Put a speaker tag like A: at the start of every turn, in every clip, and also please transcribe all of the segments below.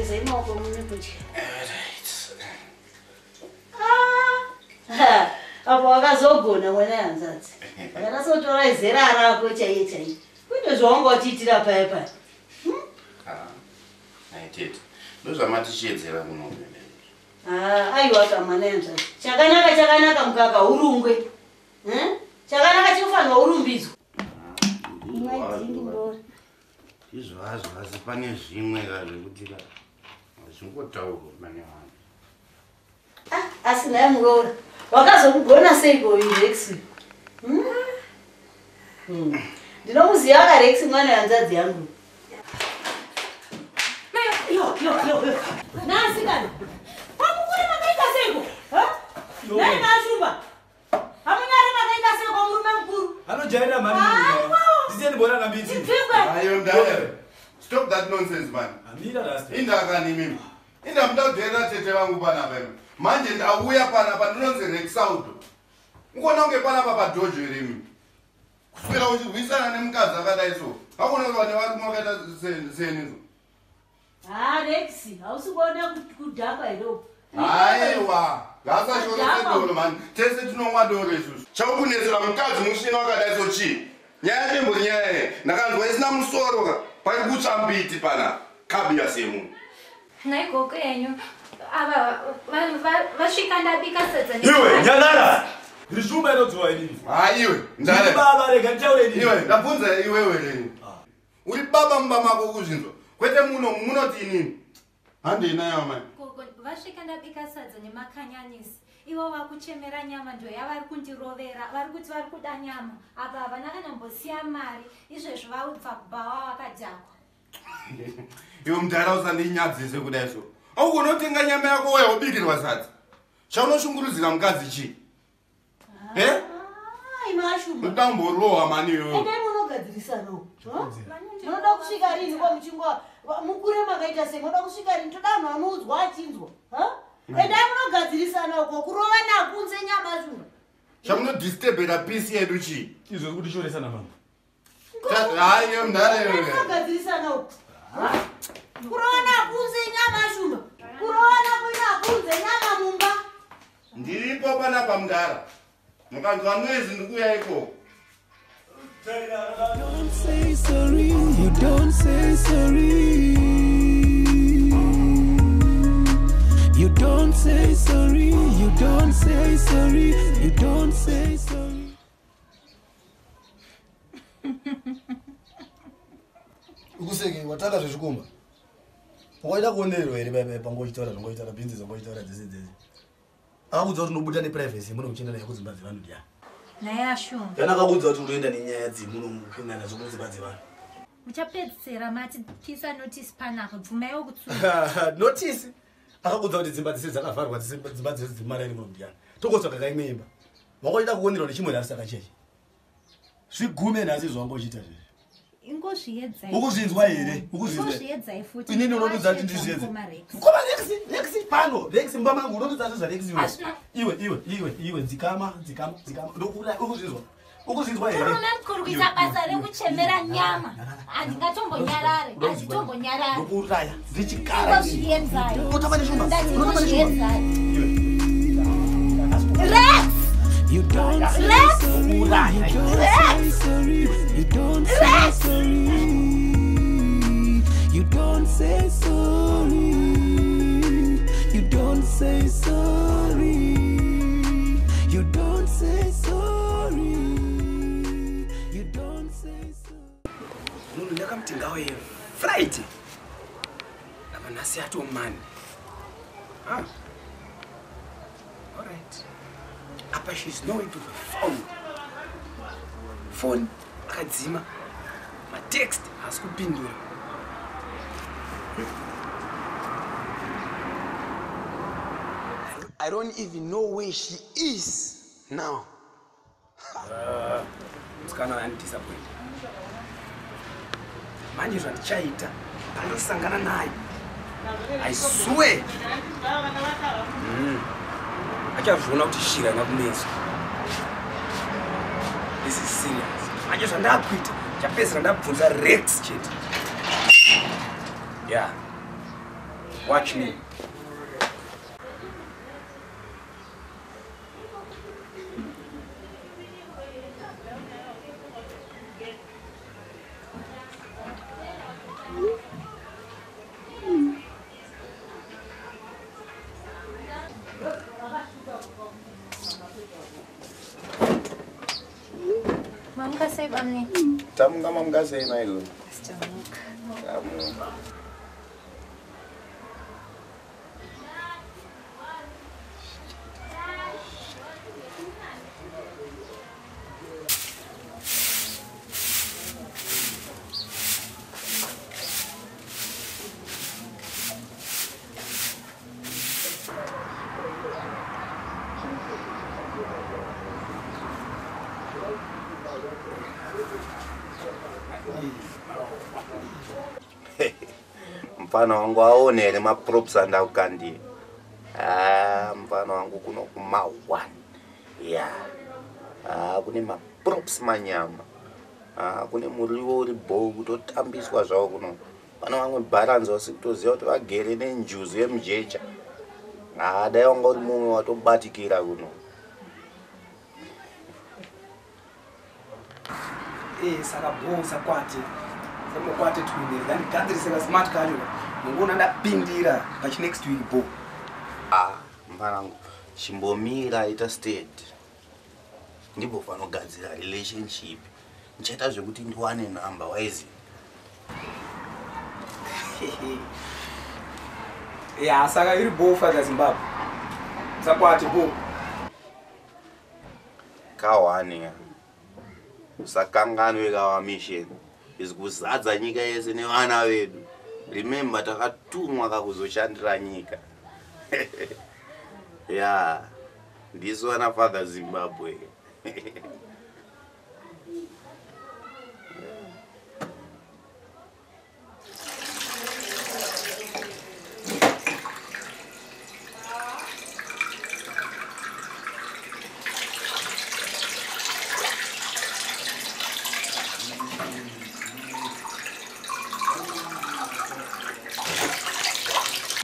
A: Gezai maoko mune kudya. Ah! Apo wakazogona mwana hanzadzi. Wakanasotora zera rako chaiye chaiye. Kwete zvawanga uchiitira paya paya.
B: Ah, aitete. Ndozvamatichiedzera kuno.
A: Ah, aiwa ka mwana hanzadzi. Chakanaka chakanaka mukaka urungwe. Eh? Chakanaka chinofanirwa urumbidzwa. Imwe dzingi ndori.
B: Izvo hazvo asi pane zvimwe ka zvekuti ka hazvingotaurwa pane vanhu.
A: Ah, asi naye muroora. Wakazokugona seiko uyu Rex? Hmm? Hmm. Ndinomuziva ka Rex mwana hanzadzi yangu. Yo, yo, yo, yo. Nasi kana. Pamukure makaita seiko? Ha? Nai mashumba. Hamunyari makaita seiko murume mukuru?
C: Anojairira mhani. Ndisiyeni bora nambiti.
A: Ibvingwe.
B: Ayo ndaya. Stop that nonsense man.
C: Amira rasta.
B: Indakani mimi. Inda muda kudherera tete vangu panapa imi. Manje ndauya panapa ndinonzi Rexaudo. Ukoona kunge panapa padojo here imi. Kuswera uchirwisana nemukadzi akadai so. Hakuna kuva nevarume vakaita seni so.
A: Ah, Rex, hausi kuona kudhakwa here uku?
B: Aiwa, ngasashorese doro mani. Tese tinomwa doro isusu. Chaukunetsera mukadzi musina wakadai so chii? Nyaya yacho imbori nyaya yei? Ndakanzwa isina musoro ka. Pari kutsva mbiti pana kabiya semunhu.
D: Nhai gogo yenyu ava vasvika ndabika sadza.
C: Iwe nyarara. Ndiri shumba inodzwa inini.
B: Ah, iwe, ndare.
C: Baba rega nditaure inini.
B: Iwe, ndabvunza iwewe reni. Uri baba mumba mako kuzvinzwa. Kwete muno munoti inini. Handei nayo amai.
D: Gogo vasvika ndabika sadza nemakanyanisi. Ivo vakuchemera nyama ndo yavari kundirovera. Vari kuti vari kuda nyama. Apa havana kana mbosiya mari. Izvezvi vaubva kubhawa vakadhakwa.
B: Iwe mudhara usandinyadzise kudai so. Augona kutenga nyama yako wouya wobikirwa sadza. Chaunoshungurudzira mukadzi chii? Eh?
A: Ah, imashumba.
B: Ndoda kumborohwa mani iwewe.
A: Endai munogadzirisana uko. Munoda kusvika rini kwa muchingwa mukure makaita sei? Munoda kusvika rini? Toda vanhu vanoudzwa achinzwa. Endai munogadzirisana uko kurovana kunze nyama shumba.
B: Chamunodisturbera peace yedu chii?
C: Izvo zviri kutishoresa mama.
B: Hayi iwe mudhara iwewe.
A: Munogadzirisana uko. Kurovana kunze nyama shumba. Kurovana kunze nyama mumba.
B: Ndiripo panapa mudhara. Mukanzwa noise ndikuuya ikoko.
E: Don't say sorry, you don't say sorry. You don't say sorry, you don't say sorry, you don't say sorry.
F: Ukuseke wataka zvezvikumba. Wakaita kuonererwa here baba pangochitaura zvangochitaura bhinzi zvangochitaura dzese dzese. Akakuudza kuti unobuda neprivacy muno muchienda nayo kudzimba dzevanhu ndiani?
D: Naye ashumba.
F: Ndiani akakuudza kuti unoenda nenyaya dzemuno mukuenda nadzo kudzimba dzevanhu?
D: Muchapedzisira mati pisa notice panapa bvumaiwo kutsuka.
F: Notice? Akakuudza kuti dzimba dzese dzakavharwa dzimba dzese dzemaraini muno ndiani? Tokotsvaka kaimwe imba. Wangochida kuonerwa nechimwe nhasi saka chechi. Zvigume nhasi zvawangochiita zvezvi.
D: Ingozviedzai.
F: Ukuzvinzwa here? Ukuzvinzwa.
D: Ingozviedzai futi.
F: Inini unondudza kuti ndizviedze.
D: Mukoma Rex.
F: Mukoma Rex, Rex pano, Rex mumba mangu unondudza zve zvaRex iwe.
D: Hazvina.
F: Iwe, iwe, iwe, iwe dzikama, dzikama, dzikama. Ndokuuraya, ukuzvinzwa. Ukuzvinzwa here?
D: Murume mukuru kuita basa rekuchemera nyama. Handingatombonyarare, handitombonyarare.
F: Ndokuuraya, ndichikara.
D: Ingozviedzai.
F: Unotamba neshumba.
D: Ndati
F: Unotamba neshumba.
D: ingozviedzai.
F: Iwe.
D: Rex!
E: You don't say
D: Rex!
E: sorry, you don't say sorry, you don't say sorry, you don't say sorry, you don't say sorry, you don't say sorry, you don't say sorry.
G: Munhu ndakamuti ngauye Friday. Apa nhasi atoo Monday. Ah. All right. Apa she's nowhere to be found. Phone akadzima. Matext haasi kupindura. I don't even know where she is now. Musikana andidisappoint. Manje zvandichaita pandosangana naye. I swear. Achazviona kuti shira haina kumeso. This is serious. Manje zvandakuita chapedzisira ndabvunza Rex chete. Yeah. Watch me.
D: Mamuka sei bamni?
B: Tamuka mamuka sei maiguru?
D: Tamuka.
B: Tamuka. Mfana wangu aone here maprops andakukandira. Ah, mfana wangu kuno kuma 1. Yeah. Ah, kune maprops manyama. Ah, kune muriwo uri bho kutotambiswa zvawo kuno. Vana vamwe balance vasi kutoziva kuti vagere nenjuzu yemujecha. Ah, dai wanga uri mumwe watobatikira kuno.
G: Saka bho sakwate. Sakwate twine. Ndandigadzirise ka smart kacho. Ndingoona ndapindira pachi next week bho.
B: Ah, mfana wangu chimbomira ita state. Ndipo panogadzira relationship. Ndichaita zvekuti ndiwane namba waizi.
G: Yeah, saka iri bho Father Zimbabwe. Sakwate bho.
B: Kawane. Usakanganwe kawa mission. Is kuzadza nyika yese nevana vedu. Remember takatumwa kakuzoshandira nyika. Yeah. Ndisu ana Father Zimbabwe.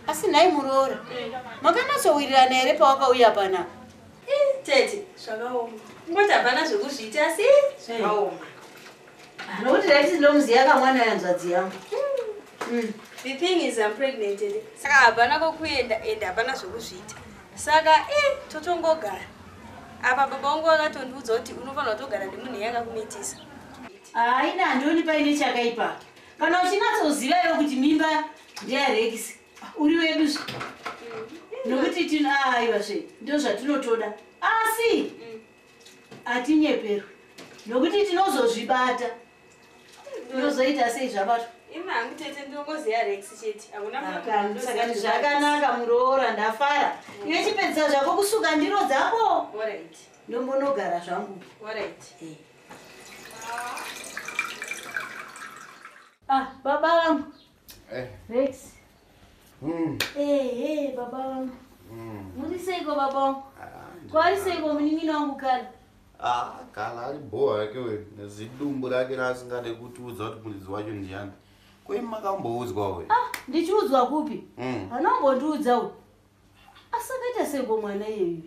A: Asi nhai muroora, makanatsowirirana here pawakauya panapa?
H: Tete, zvakaoma. Ngoti hapana zvekuzviita asi zvakaoma.
A: Nokuti raiti ndinomuziya kamwana yanzvadzi yangu.
H: The thing is I'm pregnant. Saka hapana kokuenda ende hapana zvekuzviita. Saka totongogara. Apa baba vangu vakatondiudza kuti unofanira kutogara nemunhu yakakumitisa.
A: Haina, handioni paine chakaipa. Kana uchinatsoziva iwe kuti mimba ndeyaRex, uri wedu zve. Nokuti tino aiwa zve, ndo zvatinotoda. Asi hatinyeperwi. Nokuti tinozozvibata. Tinozoita sei zvabatwa?
H: Imi hangu tete ndinongoziya Rex chete. Hakuna munhu.
A: Saka zvakanaka muroora, ndafara. Iwe chipedzisa zvako kusuka ndiro dzako.
H: Alright.
A: Ndombonogara zvangu.
H: Alright.
A: Ah, baba vangu. Rex. Baba vangu. Muri seiko baba vangu? Kwari seiko munin'ina wangu Kala?
B: Ah, Kala ari bho hake we. Nezidumbu rake raasingade kutiudza kuti muridzi wacho ndiani. Ko imi makamboudzwa we?
A: Ah, ndichiudzwa kupi? Anombondiudza uyu. Asakaita seiko mwana iyeyu?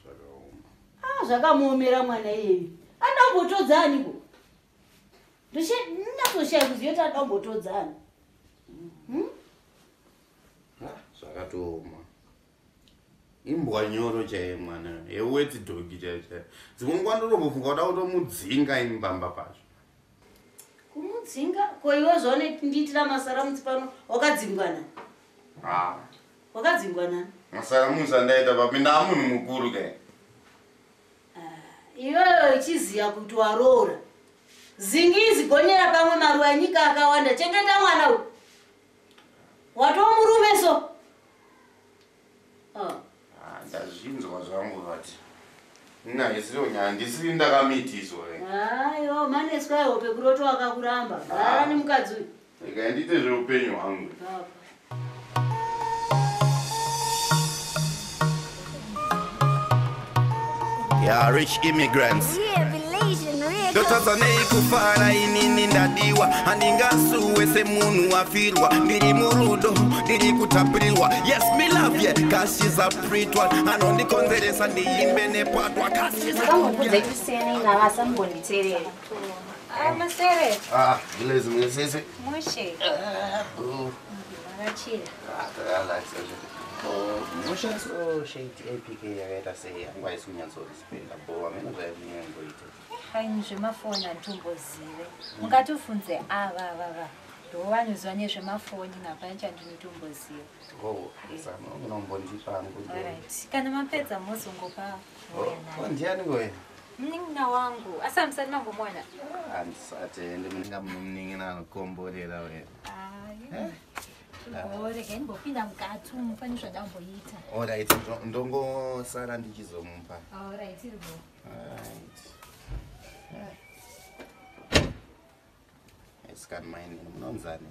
B: Zvakaoma.
A: Ah, zvakamuomera mwana iyeyu. Anombotodza aniko? Ndinatsoshaya kuziva kuti anombotodza ani.
B: Zvakatooma. Imbwa nyoro chaiye mwana, yewetsi dhogi chaiyo chaiyo. Dzimwe nguva ndinotombofunga kuda kutomudzinga ini pamba pacho.
A: Kumudzinga? Ko iwe zvaunondiitira masaramutsi pano wakadzingwa nani?
B: Ah.
A: Wakadzingwa nani?
B: Masaramutsi andaita papi ndaamunhu mukuru kai.
A: Iwewe uchiziya kuti waroora. Zingizi gonyera pamwe maruva enyika akawanda. Chengeta mwana uyu. Watova murume so.
B: Ndazvinzwa zvangu vati. Ina isiyo nyaya, ndisiri ndakamitiswa.
A: Aiwa, maneswa ehope kuroto akakuramba. Gara nemukadzi uyu.
B: Rega ndiite zveupenyu hwangu.
I: Yeah, rich immigrants.
D: Yeah, relation,
E: Ndotadza nei kufara inini ndadiwa, handingasuwe semunhu afirwa. Ndiri murudo, ndiri kutapirirwa. Yes, me love ye, cause she's a pretty one. Anondikonzeresa ndiimbe nepatwa. Cause she's a
I: Ndakambobvunza kuti siyanai navo asi ambonditeereri.
D: Masere.
B: Ah, gilezi musese.
D: Mushe. Makachira.
B: Mushandisi shade APK yakaita sei? Yangu haisi kunyatsorespenda bo amene zvainyangoita.
D: Haini zvemafoni handitombozive. Mungatofunze ava ava ndo vanoziva nezvemafoni, hapana chandinotomboziva.
B: Oh, saka unombondipa hangu.
D: Alright, kana mapedza mozongopa.
B: Oh, ndiani ngoye?
D: Munin'ina wangu, asi hamusati mambomuona?
B: Handisati, ende munenge mune munin'ina anokomborera wena.
D: Rega ndimbopinda mukati umu, pane zvandamboita.
B: Alright, ndongosara ndichizomupa.
D: Alright, iripo.
B: Alright. Eskan mine munonzani?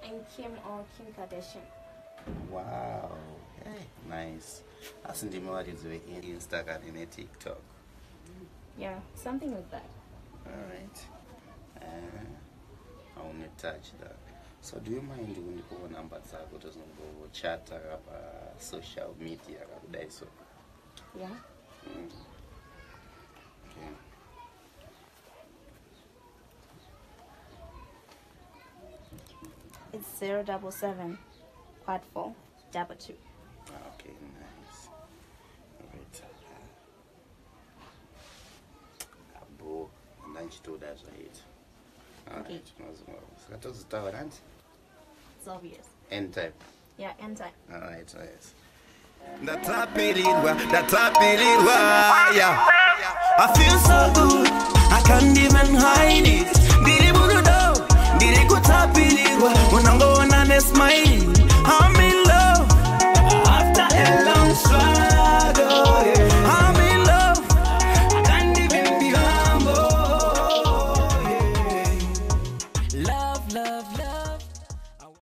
I: I'm Kim or Kim Kardashian.
B: Wow. Hey, nice. Asi ndimi varidzi veInstagram neTikTok.
I: Yeah, something like that.
B: Alright. I want to touch that. So do you mind kundipawo namba dzako tozongochata pa social media kakudai so?
I: Yeah.
B: Okay.
I: It's 077 4 22.
B: Okay, nice. Alright. Abo, ndanchitoda zvaita. Alright, saka tozotaura hanti?
I: It's obvious.
B: Anytime.
I: Yeah, anytime.
B: Alright, yes.
E: Ndatapirirwa, ndatapirirwa, yeah. I feel so good, I can't even hide it. Ndiri murudo, ndiri kutapirirwa.